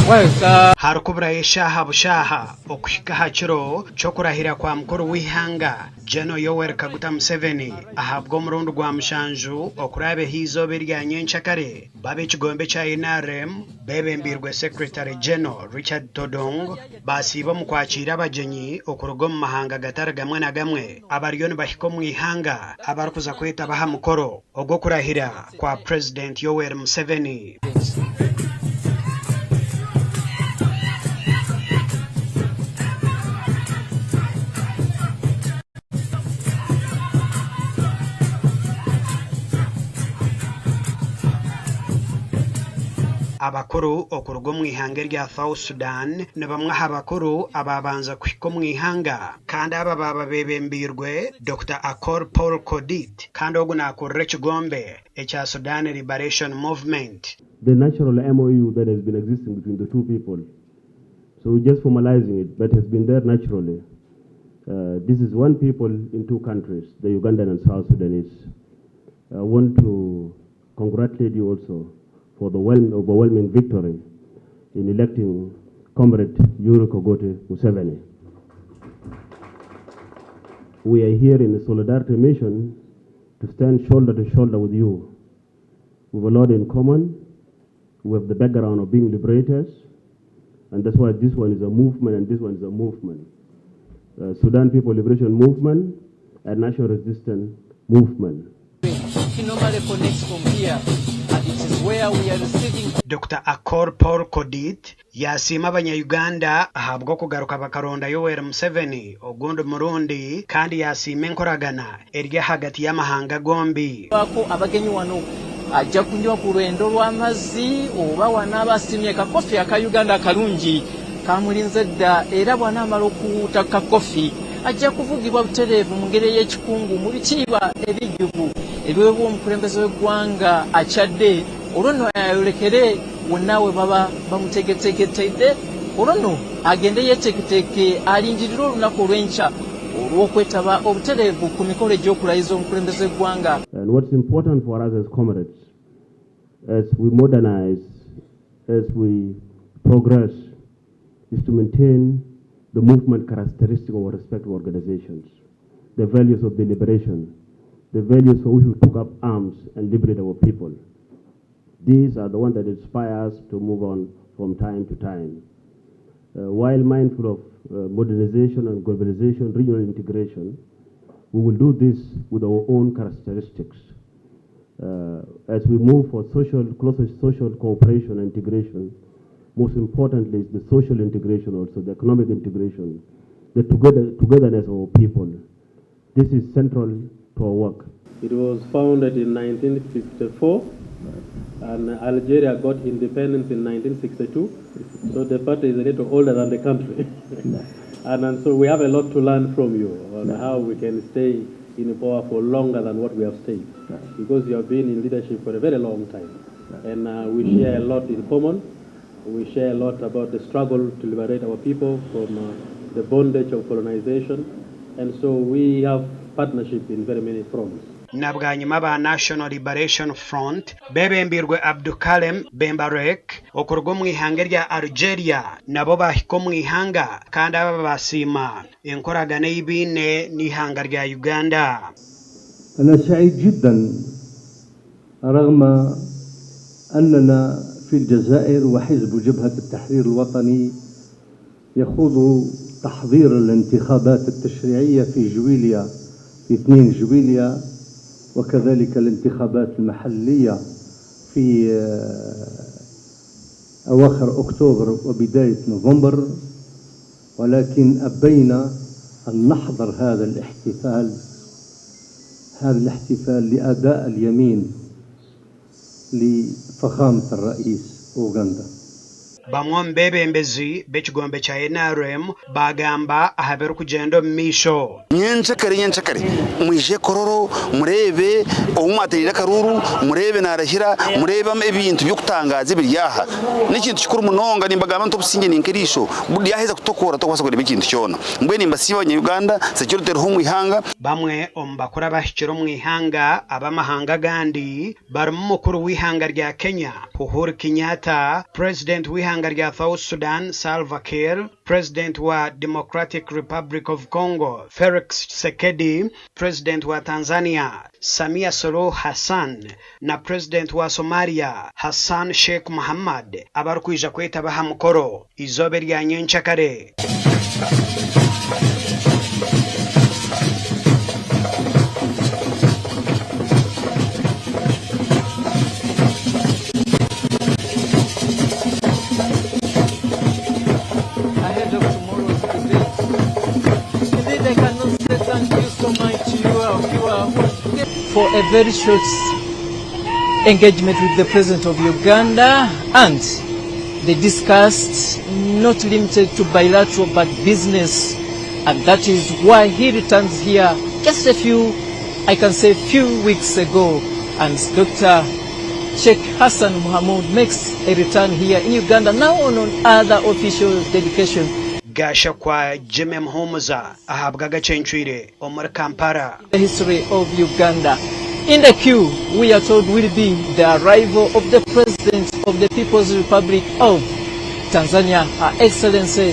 Harikuburayo eshaaha bushaaha okuhika aha kiro ky'okurahira kwa mukuru w'eihanga, Gen. Yoweri Kaguta Museveni ahabw'omurundi gwa mushanju okuraabeho eizooba erya nyenkyakare, b'ab'ekigombe ekya NRM beebembeirwe Secretary General Richard Todong baasiiba omu kwakiira abagyenyi okuruga omu mahanga gatari gamwe na gamwe abariyo nibahika omu ihanga abarikuza kwetaba aha mukoro ogw'okurahira kwa Purezidenti Yoweri Museveni. Abakuru okuruga omu ihanga erya South Sudan ni bamwe aha bakuru abaabanza kuhika omu ihanga kandi aba baaba beebembeirwe Dokita Akol Paul Kodit kandi ogu naakurira ekigombe ekya Sudan Liberation Movement. The natural MOU that has been existing between the two people so we're just formalizing it but has been there naturally. This is one people in two countries, the Ugandan and South Sudanese. I want to congratulate you also for the overwhelming victory in electing Comrade Yoweri Kaguta Museveni. We are here in a solidarity mission to stand shoulder to shoulder with you. We have a lot in common. We have the background of being liberators, and that's why this one is a movement and this one is a movement. Uh, Sudan People Liberation Movement and National Resistance Movement. Dokita Akol Paul Kodit yaasiima abanya-Uganda ahabw'okugaruka bakaronda Yoweri Museveni ogundi murundi kandi yaasiima enkoragana eri ahagati y'amahanga gombi. Abagenyi wano ajja kunywa ku lwendo lw'amazzi oba wanaaba asiimye ka kofi aka Uganda akalungi kamulinze dda era bw'anaamala okuwuuta ka kofi ajja kuvugibwa butereevu mu ngeri ey'ekikungu mu bitiibwa ebijjuvu ebiweebwa omukulembeze w'eggwanga akyadde olwo nno ayolekere wonna we baba bamutegeteeketeedde olwo nno agende yeeteeketeeke alindirire olunaku olw'enkya olw'okwetaba obutereevu ku mikolo egy'okulayiza omukulembeze w'eggwanga. And what's important for us as comrades, as we modernize, as we progress, is to maintain the movement characteristic of our respective organizations, the values of the liberation, the values for which we took up arms and liberate our people. These are the ones that inspire us to move on from time to time. Uh, while mindful of uh, modernization and globalization, regional integration, we will do this with our own characteristics. Uh, as we move for social, closer social cooperation and integration, most importantly is the social integration also, the economic integration, the together, togetherness of our people. This is central to our work. It was founded in 1954 and Algeria got independence in 1962. So the party is a little older than the country. and, and so we have a lot to learn from you on how we can stay in power for longer than what we have stayed. Because you have been in leadership for a very long time. And uh, we share a lot in common. We share a lot about the struggle to liberate our people from uh, the bondage of colonization. And so we have partnership in very many fronts. Na bwanyima aba National Liberation Front beebembeirwe Abdukalem Benbarek okuruga omu ihanga erya Algeria nabo baahika omu ihanga kandi aba baasiima enkoragana ei baine n'eihanga rya Uganda. أنا سعيد جدا رغم أننا في الجزائر وحزب جبهة التحرير الوطني يخوض تحضير الانتخابات التشريعية في جويليا في 2 جويليا وكذلك الانتخابات المحلية في أواخر أكتوبر وبداية نوفمبر ولكن أبينا أن نحضر هذا الاحتفال هذا الاحتفال لأداء اليمين لفخامة الرئيس أوغندا Bamwe omu beebembezi b'ekigombe kya nrm baagamba aha birikugyenda omu maisho. Nyencakare nyencakare mwije Kololo mureebe ou mwatereire akaruuru, mureebe naarahira, mureebe ebintu by'okutangaaza ebiri aha. N'ekintu kikuru munonga nimbagamba nti obusingye ni nk'eriisho, ryaheza kutokoora tokubaasa kureeba ekintu kyona. Mbwenu nimbasiima Abanya-Uganda, security eriho omu ihanga. Bamwe omu bakuru abahikire omu ihanga ab'amahanga agandi barimu mukuru w'eihanga rya Kenya, Uhuru Kenyatta, Purezidenti w'eihanga. w'eihanga rya South Sudan Salva Kiir, Purezidenti wa Democratic Republic of Congo Felix Tshisekedi, Purezidenti wa Tanzania Samia Suluhu Hassan na Purezidenti wa Somalia Hassan Sheikh Mohamud abarikwija kwetaba aha mukoro eizooba erya nyenkyakare. Ahead of tomorrow's debate. Indeed, I cannot say thank you so much to you, our viewer, for a very short engagement with the President of Uganda and they discussed not limited to bilateral but business and that is why he returns here just a few, I can say few weeks ago and Dr. Sheikh Hassan Mohamud makes a return here in Uganda now on other official delegation. Gashakwa Jimmy Muhumuza ahabw'agacencwire omuri Kampala. The history of Uganda. In the queue, we are told will be the arrival of the President of the People's Republic of Tanzania, Her Excellency